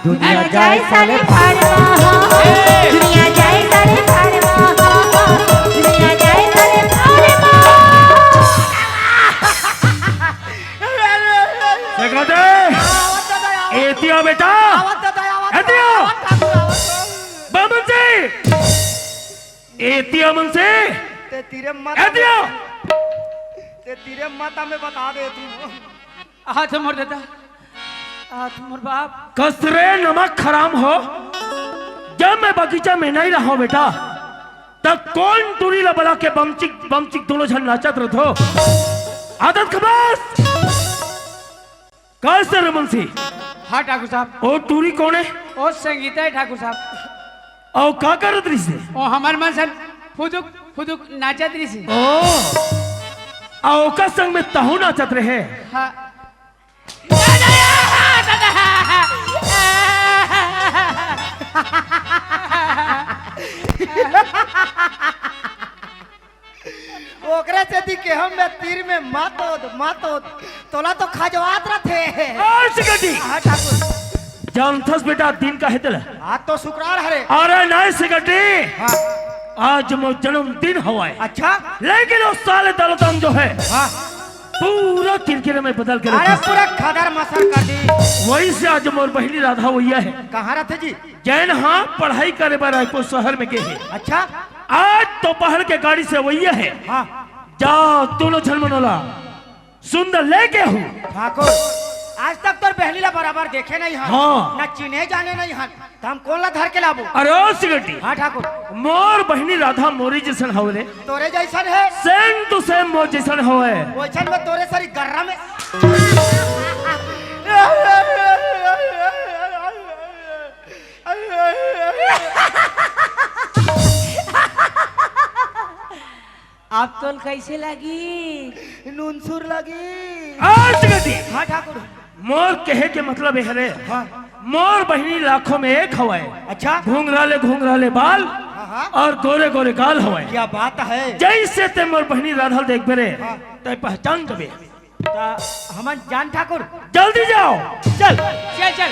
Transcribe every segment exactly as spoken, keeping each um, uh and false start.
दुनिया जाए साले फाड़वा हो, दुनिया जाए साले फाड़वा हो, दुनिया जाए साले फाड़वा। से कहते, एतिया बेटा, एतिया। बामन से, एतिया मन से, ते तीरे माता एतिया। ते तीरे माता में बता दे तू। आज मोर दादा, आज मोर बाप। कसरे नमक हराम हो, जब मैं बगीचा में नहीं रहा बेटा, तब कौन टूरी ला बला के बमचिक बमचिक दोनों झन नाचत रहो? आदत खबास। कसरे मुंशी, हाँ ठाकुर साहब। ओ टूरी कौन है? ओ संगीता है ठाकुर साहब। और का करत रही से? ओ हमर मन सन फुदुक फुदुक नाचत रही से। ओ, आ ओकर संग में तहु नाचत रहे। हाँ। ओकरे से दी के हम मैं तीर में मत होत मत होत तोला तो खजवात रथे। आज गटी हाँ ठाकुर। जानथस बेटा दिन का है तेला? आज तो शुक्रार हरे। अरे नहीं सिकटी। हाँ। आज मोर जन्मदिन हवाए। अच्छा। लेकिन उस साले दलदम जो है हाँ। पूरा किरकिरे में बदल के अरे रखी। पूरा खदर मसर कर दी। वही से आज मोर बहिनी राधा वैया है। कहाँ रथे जी? जैन हाँ पढ़ाई करे बर रायपुर शहर में गए है। अच्छा। आज दोपहर के गाड़ी से वैया है। हाँ। जा दोनों झन मनोला सुंदर लेके हूँ। ठाकुर। आज तक तोर बहनी ला बराबर देखे नहीं हन। हाँ। न चिन्हे जाने नहीं हन। त हम कौन ला धर के लाबो? अरे ओ सिकटी। हाँ ठाकुर। मोर बहिनी राधा मोरी जैसन हवले। तोरे जैसन है। सेम टू सेम मोर जैसन हवे। वैसन में तोरे सरी गर्रा में। आप तोल कैसे लगी? नूनसुर लगी। आज गति हाँ ठाकुर। मोर कहे के मतलब ये हरे। हाँ। मोर बहिनी लाखों में एक हवय। अच्छा। घुंघराले घुंघराले बाल हाँ, हाँ। और गोरे गोरे गाल हवय। क्या बात है। जैसे ते मोर बहिनी राधा ल देखबे रे, हाँ। ते पहचान जबे। त हमन जान ठाकुर। जल्दी जाओ। चल। चल चल।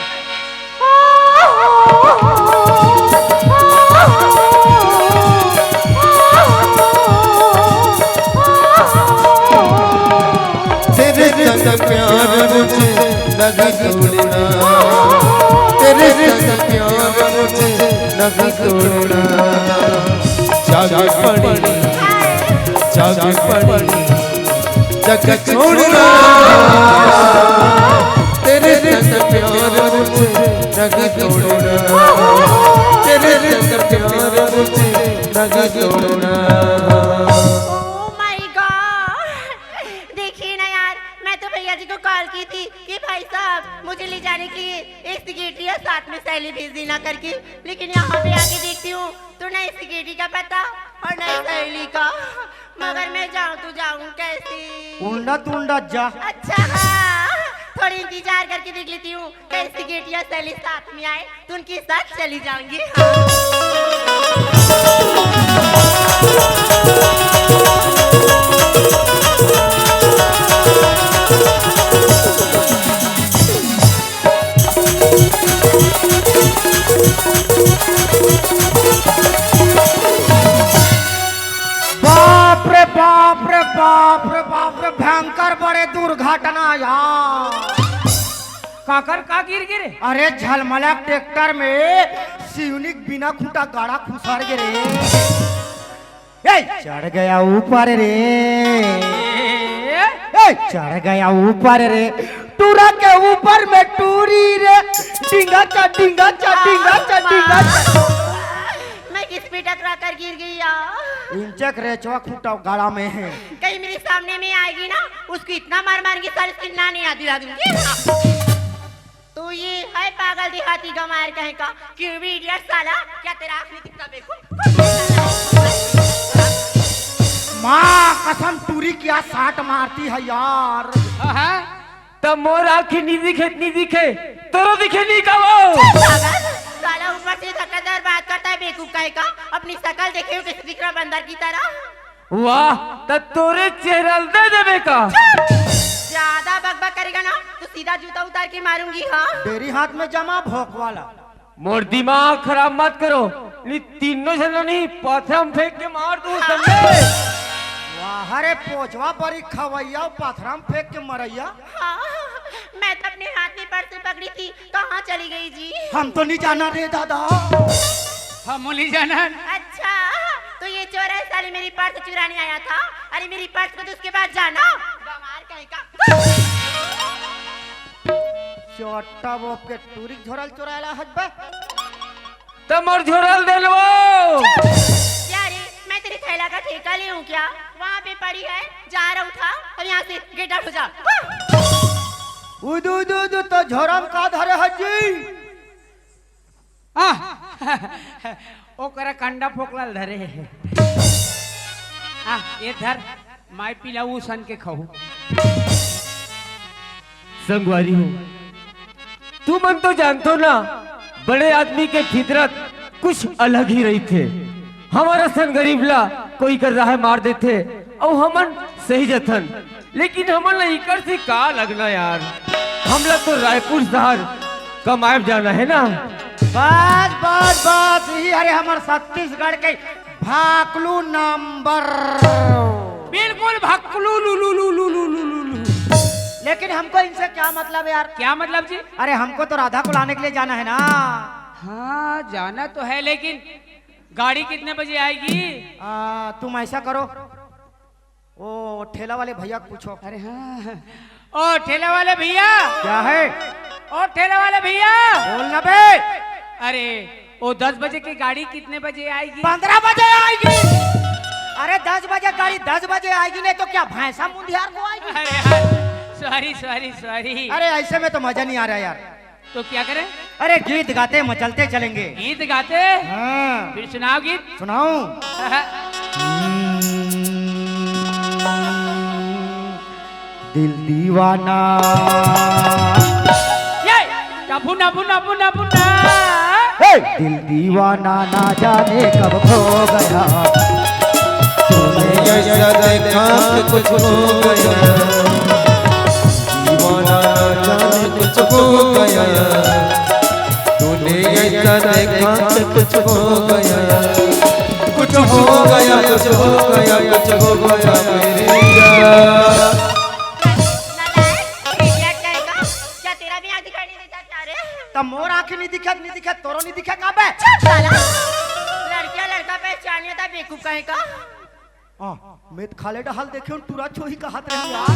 तेरे संग प्यार मुझे नहीं तोड़ना, तेरे संग प्यार मुझे नहीं तोड़ना। जाग पड़ी, जाग पड़ी, जग छोड़ना। तेरे संग प्यार मुझे नहीं तोड़ना, तेरे संग प्यार मुझे नहीं तोड़ना। Oh my God! देखिए ना यार, मैं तो भैया जी को कॉल की थी कि भाई साहब मुझे ले जाने के लिए एक सिगरेटी और साथ में सैली भेज देना करके, लेकिन यहाँ पे आके देखती हूँ तो ना इस सिगरेटी का पता और ना इस सैली का। मगर मैं जाऊँ तो जाऊँ कैसे? उंडा तुंडा जा। अच्छा हाँ, थोड़ी इंतजार करके देख लेती हूँ, कहीं सिगरेटी और सैली साथ में आए तो उनके साथ चली जाऊंगी। हाँ। बाप रे बाप रे बाप रे बाप रे, भयंकर बड़े दुर्घटना यार। काकर का गिर गिरे? अरे झलमला ट्रैक्टर में सिवनिक बिना खूंटा गाड़ा खुसर गे रे। ए, चढ़ गया ऊपर रे। ए, चढ़ गया ऊपर रे। टूरा के ऊपर में टूरी रे। डिंगा चा, डिंगा चा, डिंगा चा, डिंगा चा। मैं किस पे टकरा कर गिर गई यार? इंचक रेचवा खूंटा गाड़ा में है। कहीं मेरे सामने में आएगी ना, उसको इतना मार मारूंगी, सारी स्किन ना नहीं आधी ला दूंगी। तो ये है पागल देहाती गंवार कहीं का, क्यों भी इडियट साला, क्या तेरा आँख नहीं दिखता बेवकूफ? माँ कसम टूरी क्या साट मारती है यार। हाँ, हाँ। तब मोर आँखी नहीं दिखे, नहीं दिखे, तोरो दिखे नहीं का वो? पागल, साला ऊपर से धक्कादार बात करता है बेवकूफ कहीं का, अपनी शकल देखे हो कैसे दिख रहा बंदर की तरह। वाह, त तोरे चेहरा ल दे देबे का? ज्यादा बकबक करेगा ना तो सीधा जूता उतार के मारूंगी, हाँ। डेरी हाथ में जमा भोंक वाला। मोर दिमाग खराब मत करो, नहीं तीनों झन ला नहीं पथरा म फेंक के मार दूं, समझे? वाह रे पोचवा परी खवैया, पथरा म फेंक के मरैया। हाँ, मैं तो अपने हाथ में पर्स पकड़ी थी, कहाँ चली गई जी? हम तो नहीं जाना रे दादा। हम नहीं जाना। अच्छा, तो ये चोर है साली, मेरी पर्स चुराने आया था। अरे मेरी पर्स को तो उसके पास जाना। गंवार कहीं का। चोट्टा बोप के टूरी के झोरल चोरायला हज बे। त मोर झोरल दे लो। क्या रे, मैं तेरे थैला का ठेका ले हूँ क्या? वहाँ पे पड़ी है, जा रहा उठा, और यहाँ से गेट आउट हो जा। उदु, उदु, उदु, तो झोरम का धरे हजी? आ, ओकरा कंडा फोकला ल धरे हे। आ, ये धर, माई पिलाऊ सन के खाऊ। संगवारी हो, तुमन तो जानथो ना, बड़े आदमी के फितरत कुछ अलग ही रहिथे। हमर असन गरीब ला कोई कर राह मार देथे, अउ हमन सही जथन। लेकिन हमन ला इकर से का लगना यार, हमला तो रायपुर शहर कमाए जाना है ना। बस बस बस, यही हरे हमर छत्तीसगढ़ के भाकलू नंबर। बिल्कुल भक्कलू लू लू लू लू लू लू लू लू। लेकिन हमको इनसे क्या मतलब है यार? क्या मतलब जी? अरे हमको तो राधा को लाने के लिए जाना है ना। हाँ जाना तो है, लेकिन गाड़ी कितने बजे आएगी? आ, तुम ऐसा करो, ओ ठेला वाले भैया को पूछो। अरे हाँ, हाँ। ओ ठेला वाले भैया। क्या है? ओ ठेला वाले भैया। बोल ना बे। अरे ओ दस बजे की गाड़ी कितने बजे आएगी? पन्द्रह बजे आएगी। अरे दस बजे गाड़ी दस बजे आएगी, नहीं तो क्या भैंसा मुंधियार को आएगी? अरे यार, सॉरी सॉरी सॉरी। अरे ऐसे में तो मजा नहीं आ रहा यार। तो क्या करें? अरे गीत गाते मचलते चलेंगे। गीत गाते? हाँ। फिर सुनाओ गीत। सुनाऊं? दिल दीवाना। ये, टपुना, पुना, पुना, पुना। हे! दिल दीवाना ना जाने कब खो गया। तूने ऐसा देखा कि कुछ हो गया। दीवाना ना जाने कुछ हो गया। तूने ऐसा देखा कि कुछ हो गया। कुछ हो गया, कुछ हो गया, कुछ हो गया मेरी जान। नालायक, idiot कहीं का। क्या तेरा भी आँख दिखाई नहीं देता क्या रे? तब मोर आँखी नहीं दिखत, नहीं दिखत, तोरो नहीं दिखे का बे? चुप साला। लड़कियाँ लड़का पहचानिए था बेवकूफ कहीं का। हाँ, मैं तो खाले डहल देखे हूँ, टूरा छोही कहत रही यार।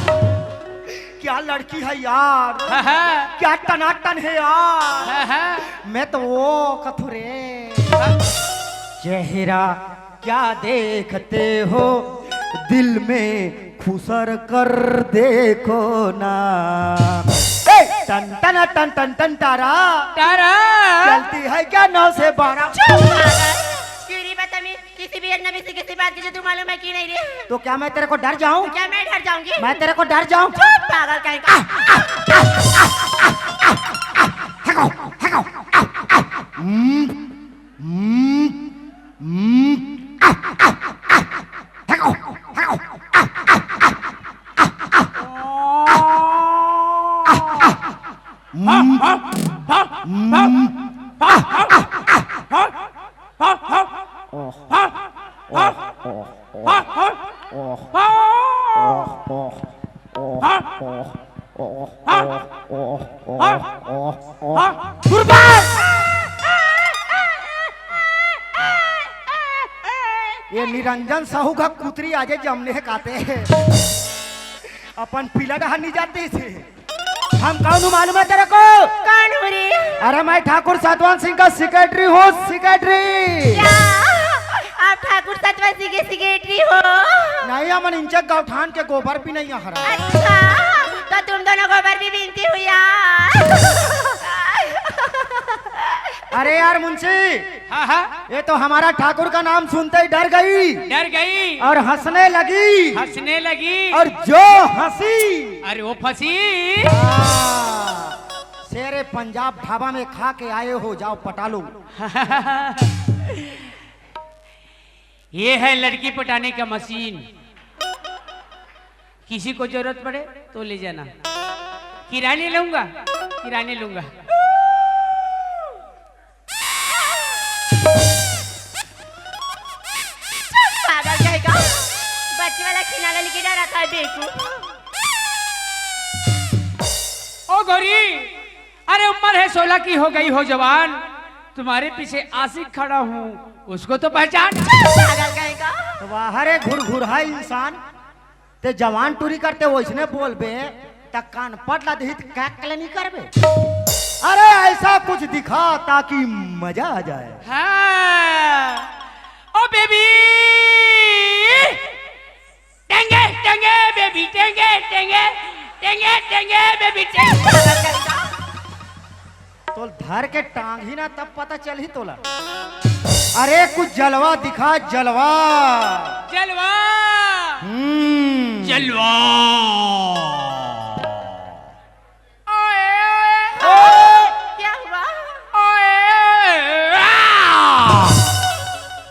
क्या लड़की है यार? हाँ, हाँ। क्या टनाटन है यार? हाँ, हाँ। मैं तो वो कथुरे। हाँ। चेहरा क्या देखते हो, दिल में खुसर कर देखो ना। ए, टन टन टन टन टन टारा। टारा। चलती है क्या नौ से बारह? चुप पागल। तेरी बदतमीज, किसी भी अजनबी से किसी बात की जो तू मालूम है कि नहीं रे? तो क्या मैं तेरे को डर जाऊं? क्या मैं डर जाऊंगी? मैं तेरे को डर जाऊं? चुप पागल कहीं का। हगो, हगो। हम्म। हम्म, हम्म। हम्म, हम्म। ओह, ओह, ओह, ओह, ओह, ओह, ओह, ओह। गुरुबास! ये निरंजन साहू का कुतरी आजे जमने काते। अपन पीला डहार नहीं जाते थे। हम कौन हूँ मालूम है तेरे को? कौन हूँ रे? अरे मैं ठाकुर सतवंत सिंह का सेक्रेटरी हूँ, सेक्रेटरी। क्या? आप ठाकुर सतवंत सिंह के सेक्रेटरी हो? नहीं, हमन इंचक गौठान के गोबर भी नहीं हरा। अच्छा, तो तुम दोनों गोबर भी बीनती हो यार। अरे यार मुंशी, हाँ, हाँ। ये तो हमारा ठाकुर का नाम सुनते ही डर गई। डर गई। और हंसने लगी। हंसने लगी। और जो हंसी। अरे वो फंसी। हाँ, शेरे पंजाब ढाबा में खा के आए हो, जाओ पटा लो। ये है लड़की पटाने का मशीन। किसी को जरूरत पड़े तो ले जाना। किराने लूंगा, किराने लूंगा। पागल कहेगा। बच्चे वाला खिलौना लेके डरा था बेवकूफ। ओ गोरी, अरे उम्र है सोलह की, हो गई हो जवान, तुम्हारे पीछे आशिक खड़ा हूँ, उसको तो पहचान। पागल कहेगा। वाह रे घुरघुरहा इंसान, ते जवान टूरी करते वैसने बोलबे त कान पट ला देही त कैक ले नहीं करबे। अरे ऐसा कुछ दिखा ताकि मजा आ जाए। हाँ, ओ बेबी, टेंगे टेंगे बेबी, टेंगे टेंगे, टेंगे टेंगे बेबी, टेंगे। तोल धर के टांगही ना, तब पता चलही तोला। अरे कुछ जलवा दिखा, जलवा। जलवा, हम्म। जलवा। ओए, ओए, क्या हुआ? ओए, आ!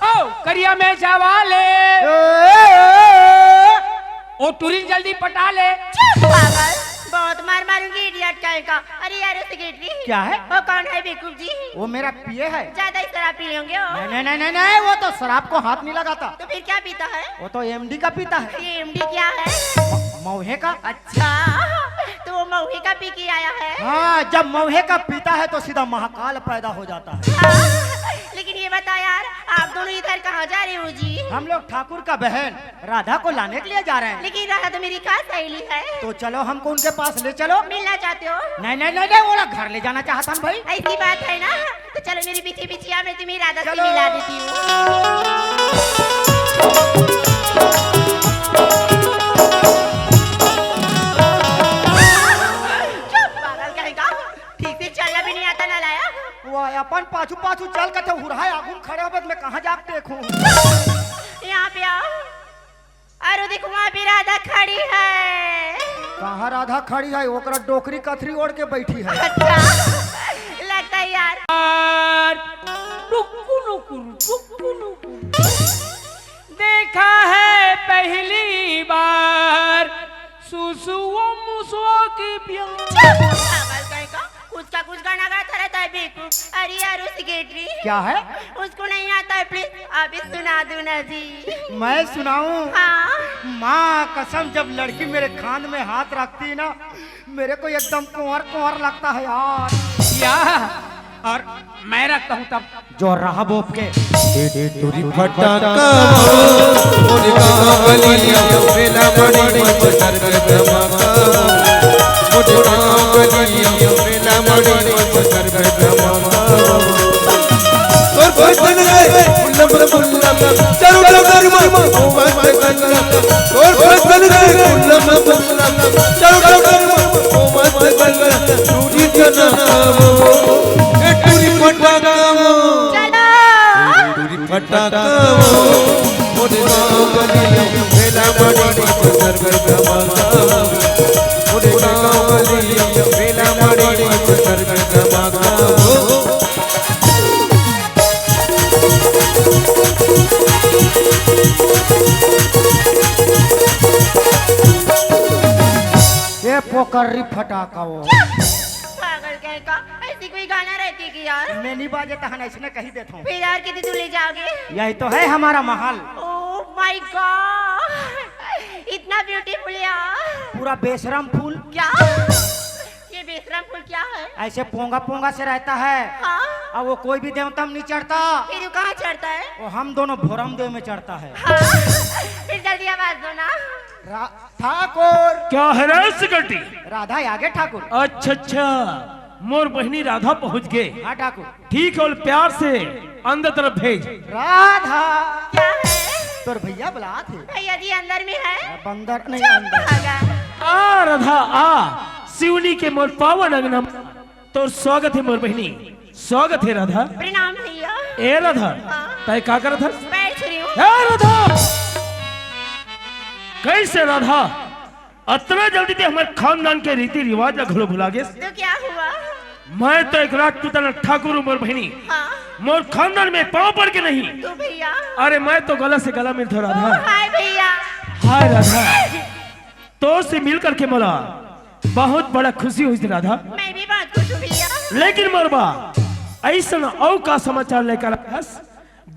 ओ करिया में जावा ले, ओ टूरी जल्दी पटा ले। चुप पागल, बहुत मार मारूंगी इडियट कहेगा। अरे यार, सेक्रेटरी। क्या है? वो कौन है बेवकूफ जी? वो मेरा पीए है। ज्यादा ही शराब पी लेंगे हो। नहीं नहीं नहीं नहीं नहीं, वो तो शराब को हाथ नहीं लगाता, तो फिर क्या पीता है? वो तो एमडी का पीता है। ये एमडी क्या है? मौहे का। अच्छा, तो वो मौहे का पी के आया है। हाँ, जब मौहे का पीता है तो सीधा महाकाल पैदा हो जाता है। हाँ, लेकिन ये बताओ यार, आप दोनों इधर कहाँ जा रहे हो जी? हम लोग ठाकुर का बहन राधा को लाने के लिए जा रहे हैं। लेकिन राधा तो मेरी खास सहेली है। तो चलो हमको उनके पास ले चलो। मिलना चाहते हो? नहीं नहीं नहीं नहीं, वो लोग घर ले जाना चाहता हूँ भाई। ऐसी बात है ना, तो चलो मेरे पीछे पीछे आओ, मैं तुम्हें राधा से चलो। मिला देती हूँ। चुप पागल कहेगा, ठीक से चलना भी नहीं आता नालायक। वो अपन पाछू पाछू चल के थे हुरहा आगू में खड़े होबे, मैं कहाँ जाके देखूँ? यहाँ पे आओ। अरे देखो, वहाँ भी राधा खड़ी है। कहाँ राधा खड़ी है? ओकरा डोकरी कथरी ओढ़ के बैठी है। अच्छा, लगता है यार। यार, टुक्कु नुकुर, टुक्कु नुकुर। देखा है पहली बार सुसुओ मुसुओ के प्यार। पागल कहीं का, कुछ का कुछ गाना गाता रहता है बेवकूफ। अरे यार, वो सेक्रेटरी। क्या है? उसको नहीं आता है, प्लीज अभी सुना दो ना जी। मैं सुनाऊं? हाँ। माँ कसम, जब लड़की मेरे कान में हाथ रखती है ना, मेरे को एकदम कुंवर कुंवर लगता है यार। या, और मैं रखता हूँ तब। जो रहा बोप के। टुरी फटाका, मोरे गाँव वाली, मेला बड़ी मस्त कर धमाका। मोरे गाँव वाली, मेला बड़ी मस्त कर धमाका। तोर फैशन है, उल्लम उल्लम, चारों डगर में, ओ मस्त गंगा। तोर फैशन है, उल्लम उल्लम, चारों डगर में, ओ मस्त गंगा। टुरी तना, ए टुरी फटाका। चलो। टुरी फटाका, मोरे गाँव वाली, मेला बड़ी मस्त कर धमाका। मोरे गाँव वाली, मेला बड़ी मस्त कर धमाका। ये पोकर्री फटाका वो। पागल कहीं का, ऐसी कोई गाना रहती कि यार। मैं नहीं बाजे तहन ऐसने कही देता हूँ। फिर यार कितनी दूर ले जाओगे? यही तो है हमारा महल। Oh my God, इतना ब्यूटीफुल यार। पूरा बेशरम फूल। क्या? ये बेशरम फूल क्या है? ऐसे पोंगा पोंगा से रहता है। हाँ। अब वो कोई भी देवता में नहीं चढ़ता। फिर वो कहाँ चढ़ता है? वो हम दोनों भोरम देव में चढ़ता है। हाँ। फिर जल्दी आवाज दो ना। रा-, ठाकुर। क्या है रे सिकटी? राधा आगे ठाकुर। अच्छा अच्छा, मोर बहनी राधा पहुँच गए। हाँ ठाकुर। ठीक है, और प्यार से अंदर तरफ भेज। राधा। क्या है? तोर भैया बुलात हे। भैया जी अंदर में है। बंदर नहीं अंदर। भागा। आ राधा आ, शिवनी के मोर पावन अंगना, तोर स्वागत है मोर बहनी, स्वागत है राधा। प्रणाम भैया। ए राधा, हाँ। तय का करत हस? बैठ रही हूँ। ए राधा, कैसे राधा, अतना जल्दी ते हमर खानदान के रीति रिवाज ला घलो भुला गेस? तो क्या हुआ? मैं तो एक राजपूताना ठाकुर हूँ मोर बहनी। हाँ। मोर खानदान में पाँव पड़ के नहीं। तो भैया। अरे मैं तो गला से गला मिलता हूँ राधा। हाय भैया। हाय राधा, तो से मिल करके मोला बहुत बड़ा खुशी होइस राधा। मैं भी बहुत खुश हूँ भैया। लेकिन मोर बा, अइसन अउ का समाचार लेकर आए हस,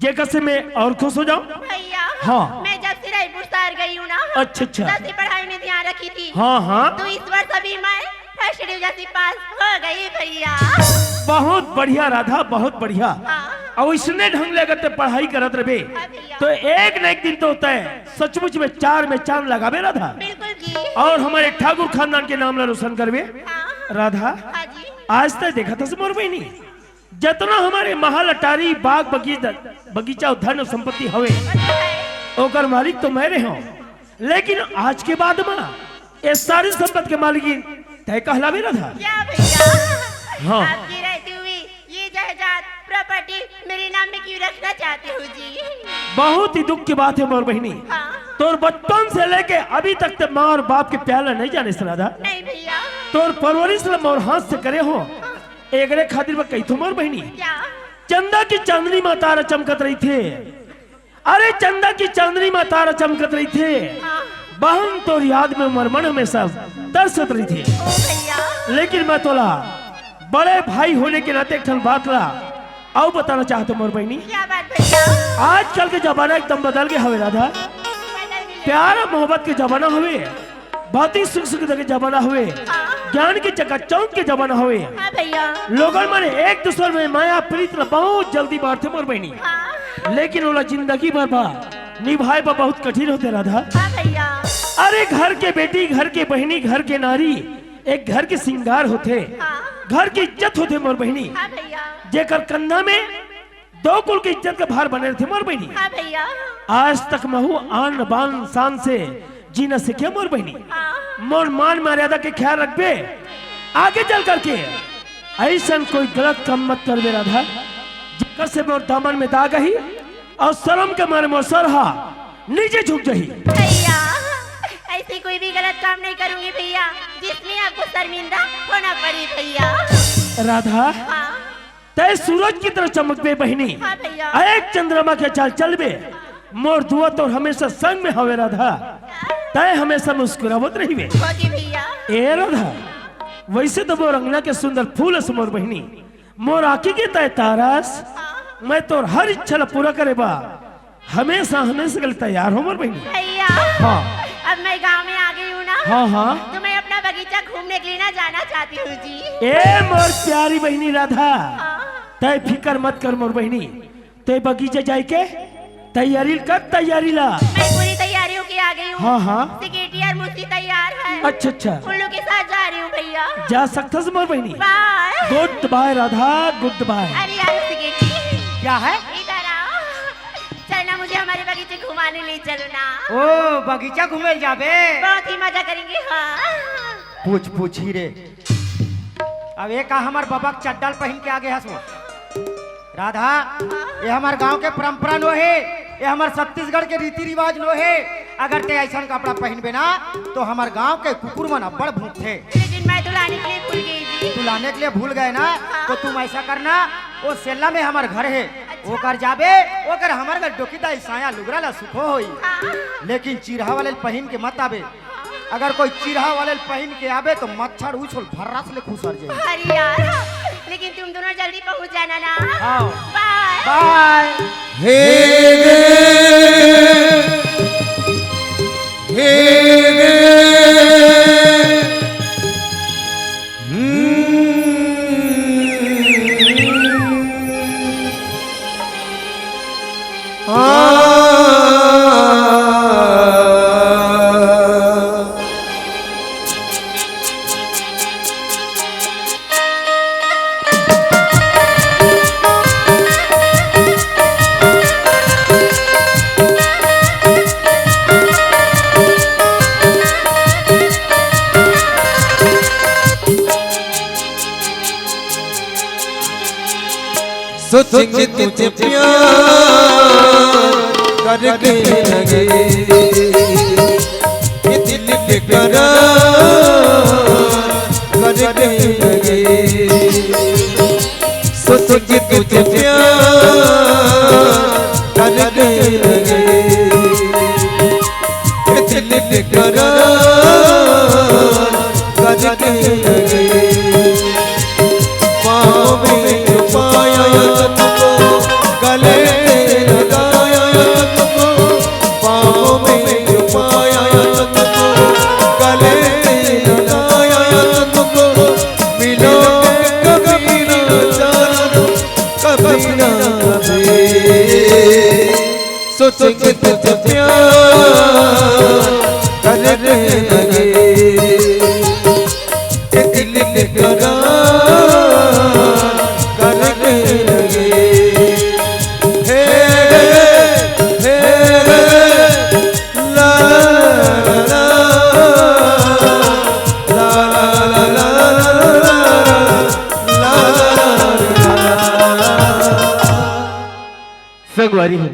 जेकर से मैं और खुश हो जाऊं? भैया, हाँ। मैं जब से रायपुर शहर गई हूँ ना, अच्छा, अच्छा। तब से पढ़ाई में ध्यान रखी थी। हाँ, हाँ। तो इस वर्ष अभी मैं फर्स्ट डिवीजन से पास हो गई भैया। बहुत बढ़िया राधा, बहुत बढ़िया। हाँ। अउ इसने ढंग ले अगर ते पढ़ाई करत रहे, हाँ भैया। तो एक न एक दिन तो तय सचमुच में चार में चांद लगाबे राधा। बिल्कुल जी। अउ हमर ठाकुर खानदान के नाम ला रोशन करबे। हाँ। राधा, हाँ जी। आज तय देखत हस मोर बहिनी, जतना हमर महल अटारी, बाग बगीचा, बगीचा अउ धन संपत्ति हवे, ओकर मालिक तो मैं रहे हूँ, लेकिन आज के बाद मा ये सारी संपत्ति के मालिक तय कहलाबे राधा। क्या भैया? हाँ। आपकी रहती हुई ये जायदाद, प्रॉपर्टी मेरे नाम में क्यों रखना चाहते हो जी? बहुत ही दुख की बात है मोर बहिनी। हाँ। तोर बचपन से लेके अभी तक ते माँ और बाप के प्यार ला नहीं जानेस राधा। नहीं भैया। तोर परवरिश ला मोर हाथ से करे हो। हाँ। एकरे खातिर मैं कहिथों मोर बहिनी। क्या? चंदा की चांदनी मा तारा चमकत रहिथे। अरे चंदा की चांदनी मा तारा चमकत रहिथे। हाँ। बहन तोर याद में मोर मन हमेशा तरसत रहिथे। ओ भैया। लेकिन मैं तोला बड़े भाई होने के नाते एक ठन बात ला अउ बताना चाहत हूँ मोर बहिनी। क्या बात भैया? आजकल के जमाना एकदम बदल गया हवे राधा। बदल गया। प्यार अउ मोहब्बत के जमाना हवे, भौतिक सुख सुविधा के जमाना हवे, हाँ। ज्ञान के चकाचौंध के जमाना हवे। हाँ भैया। लोगन मन एक दूसर में माया प्रीत ला बहुत जल्दी बांटथे मोर बहिनी। हाँ। लेकिन ओला जिंदगी भर बा निभाए बा बहुत कठिन होथे राधा। हाँ भैया। अरे घर के बेटी, घर के बहिनी, घर के नारी, एक घर के सिंगार होथे, हाँ। घर की इज्जत होथे मोर बहिनी। हाँ भैया। जेकर कंधा में दो कुल के इज्जत का भार बने रहिथे मोर बहिनी। हाँ भैया। आज तक महू आन बान शान से जीना सीखे मोर बहिनी। हाँ। मोर मान मर्यादा के ख्याल रखबे, आगे चल करके अइसन कोई गलत काम मत करबे राधा, जेकर से मोर दामन में दाग आही अउ शर्म के मारे मोर सर हा नीचे झुक जाही। भैया, ऐसी कोई भी गलत काम नहीं करूंगी भैया, जिसमें आपको शर्मिंदा होना पड़े भैया। राधा, हाँ। तय सूरज की तरह चमकबे बहिनी। हाँ भैया। अरे चंद्रमा के चाल चलबे। मोर दुआ तोर हमेशा संग में हवे राधा। तय हमेशा मुस्कुरावत रहिबे। होगी भैया। ए राधा, वैसे तो मोर अंगना के सुंदर फूल अस मोर बहिनी, मोर आँखी के तय तारा अस। हाँ। मैं तोर हर इच्छा ला पूरा करे बा हमेशा, हमेशा के लिए तैयार हो मोर बहिनी। भैया, हाँ। अब मैं गांव में आ गई हूँ ना, हाँ, हाँ। तो मैं अपना बगीचा घूमने के लिए ना जाना चाहती हूँ जी। ए मोर प्यारी बहिनी राधा, हाँ। तय फिकर मत कर मोर बहिनी, तय बगीचा जाए के तैयारी कर, तैयारी ला। मैं पूरी तैयारियों की आ गई हूँ। हाँ, हाँ। सिकेटी और मुसी तैयार है। अच्छा, अच्छा। उन लोग के साथ जा रही हूँ भैया। जा सकथस मोर बहिनी। बाय। गुड बाय राधा, गुड बाय। अरे यार सिकेटी। क्या है? इधर आओ। चलना, मुझे हमारे बगीचे घुमाने ले चलो ना। ओ, बगीचा घूमे जाबे? बहुत ही मजा करेंगे, हाँ। पूछ, पूछ ही रे। अब ये का हमर बबा के चड्डल पहिन के आगे हस वो? राधा, ये हमर गांव के परंपरा नो हे, ये हमर छत्तीसगढ़ के रीति रिवाज नो हे। अगर ते अइसन कपड़ा पहिनबे ना, तो हमर गांव के कुकुर मन अब्बड़ भूंकथे। लेकिन मैं तो लाने के लिए भूल गई जी। तू लाने के लिए भूल गए ना, हाँ। तो तुम ऐसा करना, वो सेल्ला में हमर घर है, अच्छा। ओकर जाबे, ओकर हमर घर डोकी दाई साया लुगरा ला सुखो होई। हाँ। लेकिन चिरहा वाले पहिन के मत आबे। हाँ। अगर कोई चिरहा वाले पहिन के आबे तो मच्छर उछल भर्रा से ले खुसर जाए। अरे यार, लेकिन तुम दोनों जल्दी पहुंच जाना ना। हाँ। बाय। बाय। हे गे, हे गे। सोचेंगे तुझे प्यार करके लगे, ये दिल बेकरार करके लगे। सोचेंगे तुझे प्यार करके लगे, ये दिल बेकरार करके कभी ना कभी सोचेंगे तुझे प्यार करने लगे। ये दिल बेकरार करने लगे। हे रे, हे रे, ला ला ला ला। संगवारी हो,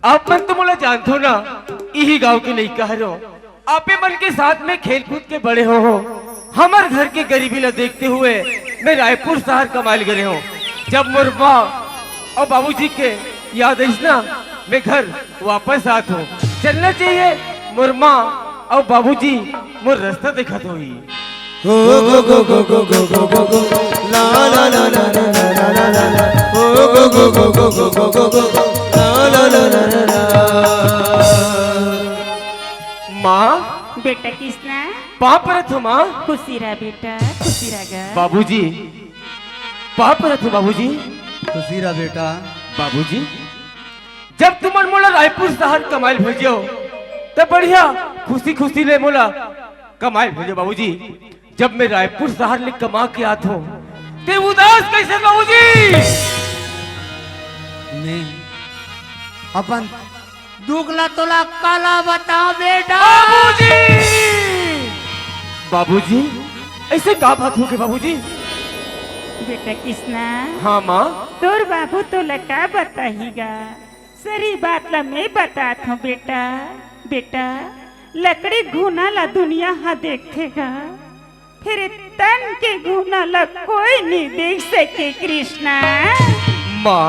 आप मन तो मोला जानथो ना, इही गांव के लइका हरो। आपे मन के साथ में खेल कूद के बड़े हो, हो। हमर घर के गरीबी ला देखते हुए मैं रायपुर शहर कमाए ल गे हो। जब मोर माँ अउ बाबूजी के याद आइस ना, मैं घर वापस आत हो। चलना चाहिए, मोर माँ अउ बाबूजी मोर रास्ता दिखात होही। गो गो गो गो गो गो गो गो गो। ला ला ला ला ला ला ला ला ला। गो गो गो गो गो गो गो गो गो। ला ला ला ला ला ला। माँ। बेटा किसना। पाँव परत हो माँ। खुशी रह बेटा, खुशी रह गा। बाबूजी। पाँव परत हो बाबूजी। खुशी रह बेटा। बाबूजी, जब तुमन मोला रायपुर शहर कमाए ल भेजो, त बढ़िया खुशी खुशी ले मोला कमाए ल भेजो बाबूजी। जब मैं रायपुर शहर ले कमा के आत हो, ते उदास कैसे बाबूजी? मैं अपन दुख ला तोला काला बताओ बेटा। बाबूजी! बाबूजी, ऐसे का बात हो गे बाबूजी? बेटा किसना। हाँ माँ। तोर बाबू तोला का बताही गा? सरी बात ला मैं बतात हूँ बेटा। बेटा, लकड़ी घुना ला दुनिया हा देखथे गा, फेर तन के घुना ला कोई नहीं देख सके कृष्णा। माँ,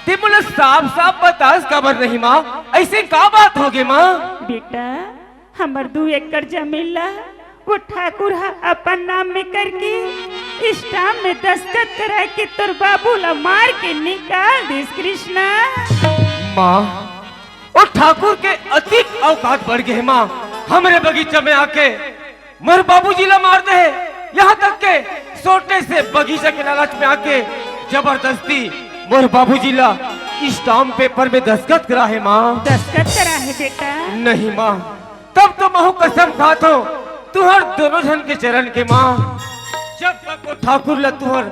ते मोला साफ साफ बतास काबर नहीं माँ, ऐसे का बात हो गे माँ? बेटा, हमर दू एकड़ जमीन ला वो ठाकुर हा अपन नाम में करके स्टाम्प में दस्तखत करा के तोर बाबू ला मार के निकाल दिस कृष्णा। माँ, वो ठाकुर के अतिक औकात बढ़ गे हे माँ, हमरे बगीचा में आके मोर बाबूजी ला मार दे हे, यहाँ तक के छोटे से बगीचा के लालच में आके जबरदस्ती मोर बाबूजी ला स्टाम्प पेपर में दस्तखत करा हे माँ। दस्तखत करा हे बेटा। नहीं माँ, तब तो महू कसम खात हो तुहर दोनों झन के चरण के माँ। जब तक वो ठाकुर ला तुहर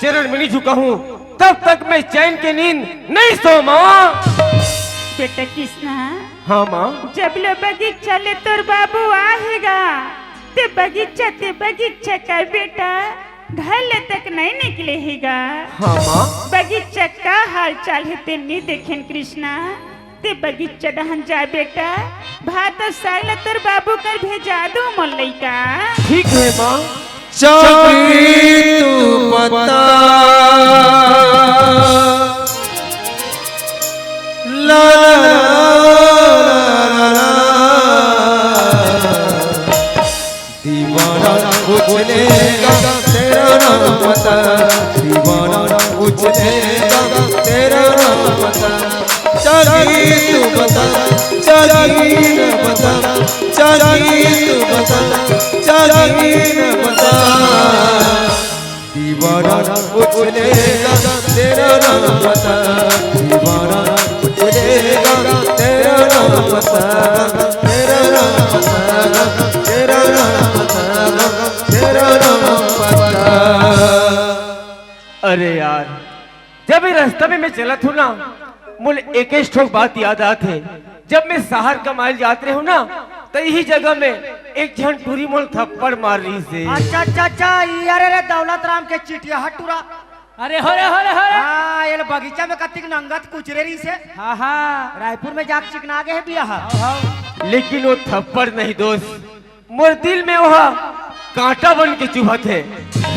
चरण में नहीं झुका हूँ, तब तक मैं चैन के नींद नहीं सो माँ। बेटा किसना। हाँ माँ। जब ले बगीचा ले तोर बाबू आहे गा, ते बगीचा ते बगीचा का बेटा घर ले तक नहीं निकले हे गा। हाँ माँ। बगीचा का हाल चाल हे ते नहीं देखेन कृष्णा। ते बगीचा डहन जा बेटा, भात अउ साग ल तोर बाबू कर भेजा दू मोर लइका। ठीक हे माँ। चौकी तू बता। ला ला ला ला। दीवाना उछलेगा तेरा नाम बता, दीवाना उछलेगा तेरा नाम बता। चांदी तू बता, चांदी न बता, चांदी तू बता, चांदी न बता। दीवाना उछलेगा तेरा नाम बता, दीवाना उछलेगा तेरा नाम बता, तेरा नाम बता, तेरा नाम बता, तेरा नाम बता। अरे यार, जब ये रास्ता में मैं चलत हूँ ना, मोल एक ठोक बात याद आत हे। जब मैं शहर कमाए जात रहे हूँ ना, तो यही जगह में एक झन टूरी मोल थप्पड़ मार रही से। अच्छा अच्छा अच्छा, ये अरे रे दौलत राम के चिटिया हटूरा। अरे हो रे हो रे हो रे। हाँ, ये बगीचा में कतिक नंगत कुचरे रही से। हाँ हाँ। रायपुर में जाके चिकना गे हे बिया हा। लेकिन वो थप्पड़ नहीं दोस्त, मोर दिल में ओहा कांटा बन के चुभत हे।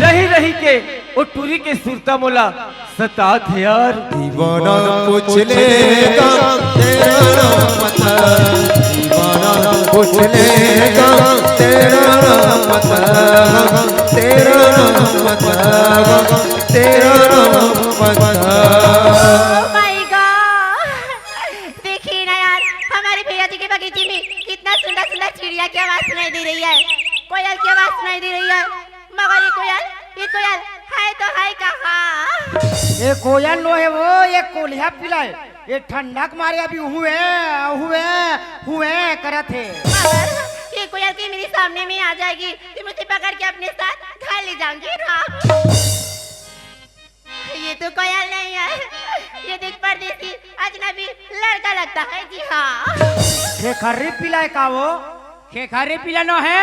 रही रही के ओ टूरी के सुरता मोला सतात हे यार। दीवाना पूछ लेगा तेरा नाम बता, दीवाना पूछ लेगा तेरा नाम बता, तेरा नाम बता, तेरा नाम बता। Oh my God! देखिए ना यार, हमारे भैया जी के बगीचे में कितना सुंदर सुंदर चिड़िया की आवाज सुनाई दे रही है, कोयल की आवाज सुनाई दे रही है, मगर ये कोयल, ये कोयल है तो है कहाँ? ए कोयल नो हे वो, ये कोलिहा पिला हे। ये ठंडा के मारे अभी हुए, हुए, हुए करत हे। अगर ये कोयल के मेरे सामने में आ जाएगी तो मैं उसे पकड़ के अपने साथ घर ले जाऊंगी। हाँ। ये तो कोयल नहीं है, ये देख परदेसी अजनबी लड़का लगता है जी। हाँ। खेखर्री पिला हे का वो? खेखर्री पिला नो हे,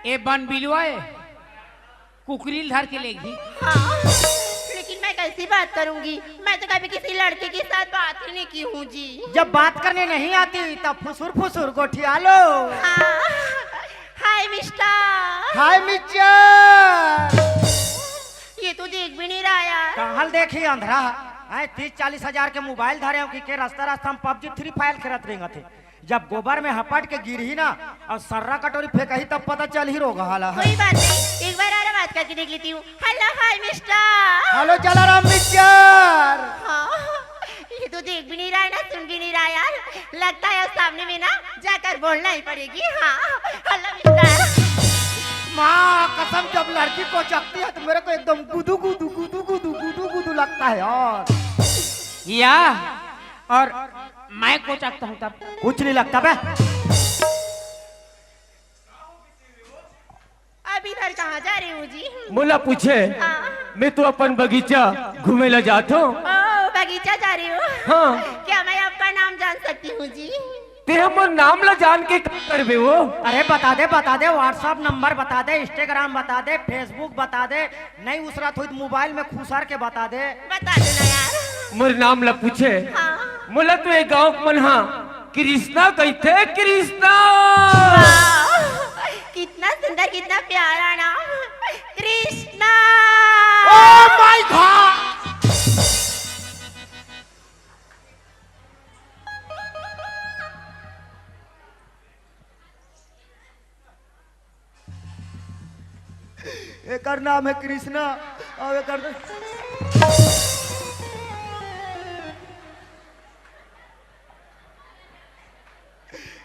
ये बन बिलवा हे। कुकरी ल धर के लेगी। हाँ, लेकिन मैं कैसी बात करूंगी? मैं तो कभी किसी लड़के के साथ बात ही नहीं की हूँ जी। जब बात करने नहीं आती तब फुसुर फुसुर गोठिया लो। हाँ, हाय मिस्टर। हाय मिस्टर। ये तो देख भी नहीं रहा यार। कहाँ देखी अंधरा? आए तीस चालीस हजार के मोबाइल धरे हो कि के रास्ता रास्ता में पबजी फ्री फायर खेलत रेंगत हे। जब गोबर में हपट के गिरही ना अउ सर्रा कटोरी फेंकही तब पता चलही रोगहा ला। कोई बात नहीं, एक बार और बात करके देख लेती हूँ। हेलो, हाय मिस्टर। Hello, Jalaram mister. हाँ, ये तो देख भी नहीं रहा है ना, सुन भी नहीं रहा यार। लगता है अब सामने में ना जाकर बोलना ही पड़ेगी। हाँ, हेलो मिस्टर। माँ कसम, जब लड़की कोचकती है तो मेरे को एकदम गुदू गुदू गुदू गुदू गुदू गुदू लगता है यार। या, और मैं कोचकता हूँ तब? कुछ नहीं लगता बे। अब इधर कहाँ जा रहे हो जी? मोला पूछे, हाँ। मैं तो अपन बगीचा घूमे ला जात हूँ। ओ, बगीचा जा रहे हो? हाँ। क्या मैं आपका नाम जान सकती हूँ जी? ते हमर नाम ला जान के का करबे वो? अरे बता दे, बता दे, WhatsApp नंबर बता दे, Instagram बता दे, Facebook बता दे, नहीं उसरत होई त मोबाइल में खुसर के बता दे। बता दे ना यार। मोर नाम ला पूछे। हाँ। मोला तो ये गाँव के मन हा कृष्णा कहिथे, कृष्णा। वाह, कितना सुंदर, कितना प्यारा नाम, कृष्णा। Oh my God! एकर नाम है कृष्णा, अउ एकर,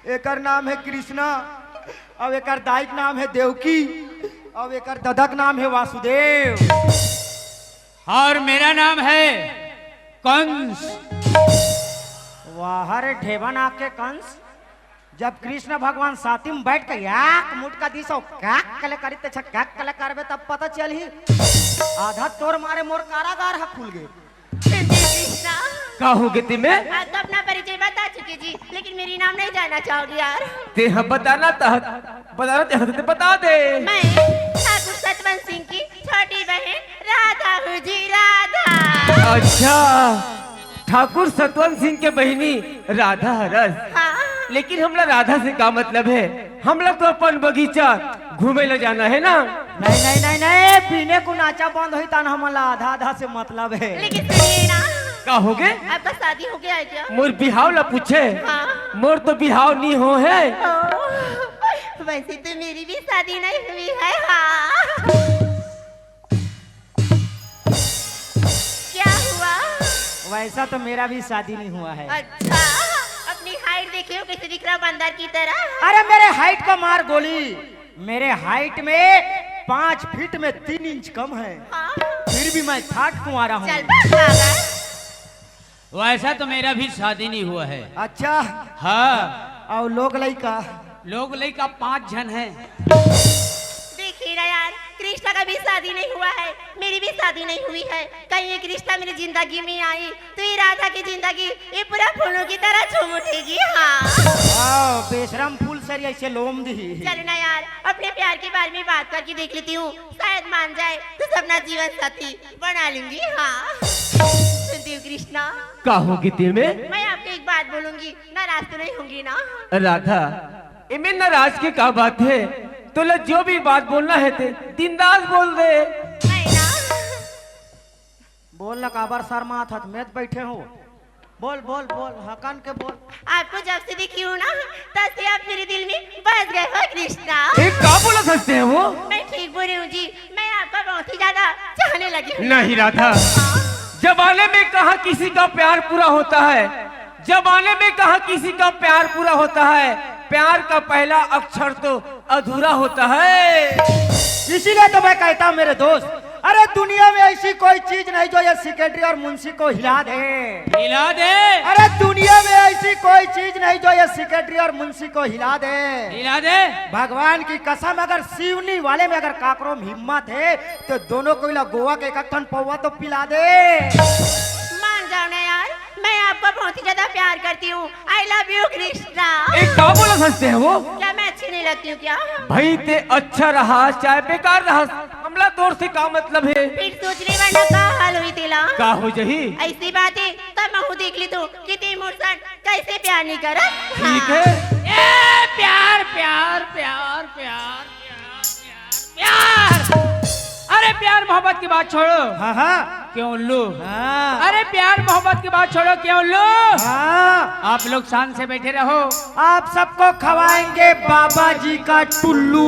एकर नाम है कृष्णा, अउ एकर दाई के नाम है देवकी, अउ एकर ददा के नाम है वासुदेव। और मेरा नाम है कंस। वाह रे ढेबा नाक के कंस, जब कृष्ण भगवान साथी में बैठ के एक मुटका दिस अउ काक कले करी, ते छक काक कले करबे तब पता चलही। आधा तोर मारे मोर कारागार ह खुल गे। संजय कृष्णा। का हो गे तिमे? आप तो अपना परिचय बता चुके जी, लेकिन मेरी नाम नहीं जानना चाहोगे यार? ते ह बताना त, बताना ते ह ते बता दे। मैं ठाकुर सतवंत सिंह की छोटी बहन राधा हूँ जी, राधा। अच्छा, ठाकुर सतवंत सिंह के बहिनी राधा हरस। हाँ। लेकिन हमला राधा से का मतलब है? हमला तो अपन बगीचा घूमे ला जाना है ना। नहीं, नहीं, नहीं, नहीं, पीने को नाचा बंद होई तन हमला आधा आधा से मतलब है। लेकिन सुनिए ना। का हो गे? आपका शादी हो गया है क्या? मोर बिहाव ला पूछे। हाँ। मोर तो बिहाव नी हो है। ओ, वैसे तो मेरी भी शादी नहीं हुई है। हाँ। क्या हुआ? वैसा तो मेरा भी शादी नहीं हुआ है। अच्छा, अपनी हाइट देखे हो कैसे दिख रहा बंदर की तरह? अरे मेरे हाइट को मार गोली, मेरे हाइट में पाँच फीट में तीन इंच कम है। हाँ। फिर भी मैं ठाट कुंवारा हूँ। चल भाग पागल। वैसा तो मेरा भी शादी नहीं हुआ है। अच्छा। हाँ। अउ लोग लइका? लोग लइका पाँच झन है। देखिए ना यार, कृष्णा का भी शादी नहीं हुआ है, मेरी भी शादी नहीं हुई है। कहीं एक रिश्ता मेरी जिंदगी में आई तो ये राधा की जिंदगी ये पूरा फूलों की तरह झूम उठेगी। हाँ। आओ, बेशरम फूल सरी ऐसे लोम दी। चलो ना यार, अपने प्यार के बारे में बात करके देख लेती हूँ, शायद मान जाए तो सपना जीवन साथी बना लूंगी। हाँ। सुनती हूँ कृष्णा। का हो गे तिमे? मैं आपको एक बात बोलूंगी, नाराज तो नहीं होंगी ना? राधा, इमे नाराज के का बात है? तोला जो भी बात बोलना है ते बिंदास बोल दे। मैं ना। बोल ना, काबर शर्मात हस, मैं तो बैठे हूँ। बोल, बोल, बोल, हकन के बोल। आपको जब से देखी हूँ ना, तब से आप मेरे दिल में बस गए हो कृष्णा। ए, का बोलत हस ते वो? मैं ठीक बोल रही हूँ जी, मैं आपका बहुत ही ज्यादा चाहने लगी हूँ। नहीं राधा, जमाने में कहाँ किसी का प्यार पूरा होता है, जमाने में कहाँ किसी का प्यार पूरा होता है, प्यार का पहला अक्षर तो अधूरा होता है। इसीलिए तो मैं कहता हूँ मेरे दोस्त, अरे दुनिया में ऐसी कोई चीज नहीं जो ये सेक्रेटरी और मुंशी को हिला दे। हिला दे। अरे दुनिया में ऐसी कोई चीज नहीं जो ये सेक्रेटरी और मुंशी को हिला दे। हिला दे। भगवान की कसम, अगर सिवनी वाले में अगर काकरो में हिम्मत हे तो दोनों को इला गोवा के एक एक ठन पौवा तो पिला दे। मान जाओ ना यार, मैं आपको बहुत ही ज्यादा प्यार करती हूँ। I love you Krishna. एक का बोला हंसते हैं वो? क्या मैं अच्छी नहीं लगती हूँ क्या? भाई ते अच्छा रहा चाहे बेकार रहा, हमला तोर से का मतलब हे? फिर सोचने वाला का हाल हुई तेला? का हो जही? ऐसी बात है, तब महू देख ली तू कितनी मुरसन कैसे प्यार नहीं करा। ठीक है। ए, प्यार, प्यार, प्यार, प्यार, प्यार, प्यार। अरे प्यार मोहब्बत की बात छोड़ो। हाँ, हाँ। क्यों लो? हाँ। अरे प्यार मोहब्बत की बात छोड़ो, क्यों लो? हाँ। आप लोग शान से बैठे रहो। आप सबको खवाएंगे बाबा जी का टुल्लू।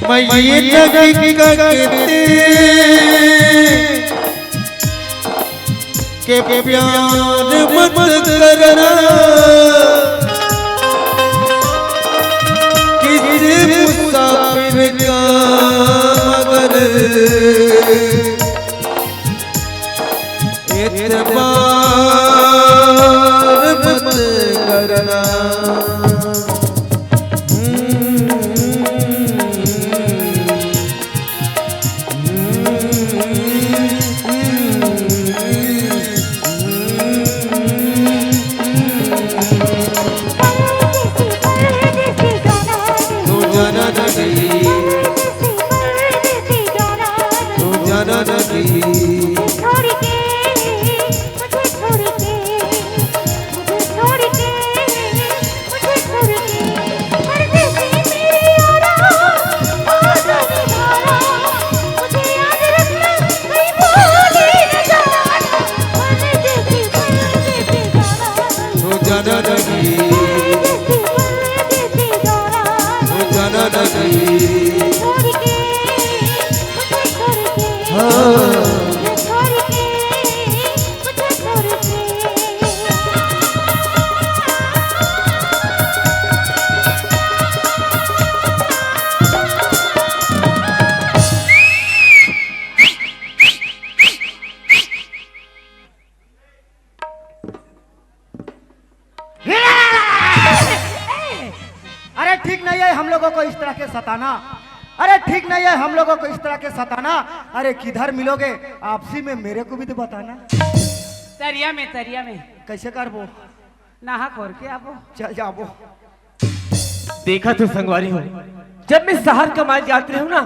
मैं ये तक के प्यार मत करना, किसी मुसाफिर का मगर एतबार मत करना। तू जाना नहीं, तू जाना नहीं। छोड़ के, मुझे छोड़ के, मुझे छोड़ के, मुझे छोड़ के परदेसी मेरे यारा, ओ जाने वाला, मुझे याद रखना, कहीं भूल ही न जाना। परदेसी, परदेसी जाना। तू जाना नहीं, परदेसी, परदेसी जाना। तू जाना नहीं। छोड़ के, मुझे छोड़ के, हाँ। मुझे छोड़ के, अरे ठीक नहीं है हम लोगों को इस तरह के सताना। अरे ठीक नहीं है हम लोगों को इस तरह के सताना। अरे किधर मिलोगे आपसी में, मेरे को भी तो बताना। तरिया में, तरिया में। कैसे करबो? नहा खोर के आबो। चल जाबो। देखा तो संगवारी हो, जब मैं शहर कमाए जात रहे हूँ ना,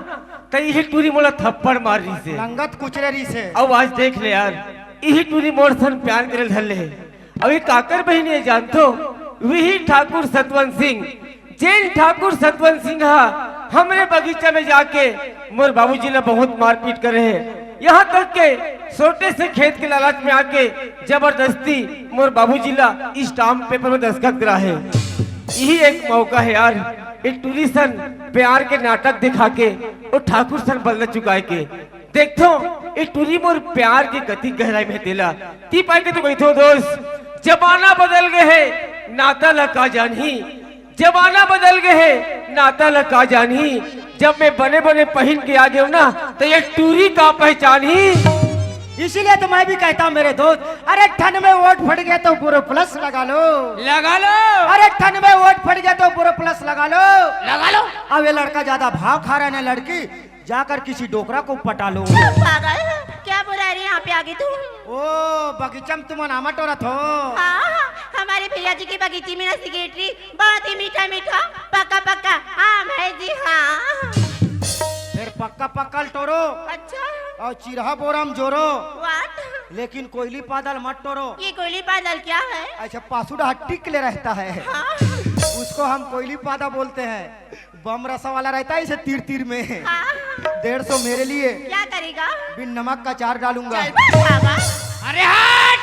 त इही टूरी मोला थप्पड़ मार रही से। लंगत कुचरे रही से। अब आज देख ले यार, इही टूरी मोर सन प्यार करे धर ले। अभी काकर बहिनी हे जानथो, वही ठाकुर सतवंत सिंह, जेन ठाकुर सतवंत सिंह हा हमरे बगीचा में जाके मोर बाबूजी ला बहुत मारपीट करे हे। यहाँ तक के छोटे से खेत के लालच में आके जबरदस्ती मोर बाबूजी ला स्टाम्प पेपर में दस्तखत करा हे। यही एक मौका है यार, एक टूरी सन प्यार के नाटक दिखा के, वो ठाकुर सन बदला चुकाए के। देखथो, ए टूरी मोर प्यार के कति गहराई में तेला। ती पाए के तो कहिथो दोस्त, जमाना बदल गए है, नाता ला का जानही। जमाना बदल गए है, नाता ला का जानही। जब मैं बने बने पहिन के आ गयो ना, तो ये टूरी का पहचानही। इसीलिए तो मैं भी कहता हूँ मेरे दोस्त, अरे ठन में वोट फट गया तो बोरो प्लस लगा लो। लगा लो। अरे ठन में वोट फट गया तो बोरो प्लस लगा लो। लगा लो। अब ये लड़का ज्यादा भाव खा रहा है ना लड़की, जाकर किसी डोकरा को पटा लो। पागल, क्या बुला रही है यहाँ पे आके तू? ओ, बगीचा में तुमन आमा टोरत हो? हाँ, हमारे भैया जी के बगीचे में ना सेक्रेटरी बहुत ही मीठा मीठा पक्का पक्का आम है जी, हाँ। फिर पक्का पक्का टोरो। अच्छा। और चिरहा बोरा में जोरो। What? लेकिन कोयली पादल मत टोरो। ये कोयली पादल क्या है? अच्छा, पासुड़ा टिक ले रहता है। हाँ। उसको हम कोयली पादा बोलते हैं। बम रसा वाला रहता है इसे तीर तीर में। हाँ। डेढ़ सौ मेरे लिए, क्या करेगा? बिन नमक का चार डालूंगा। चल भाग बाबा। अरे हट,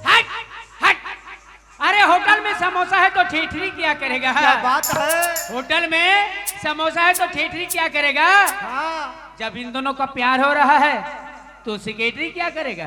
हट, हट। अरे होटल में समोसा है तो ठेठरी क्या करेगा? क्या बात है? होटल में समोसा है तो ठेठरी क्या करेगा? हाँ। जब इन दोनों का प्यार हो रहा है तो सेक्रेटरी क्या करेगा?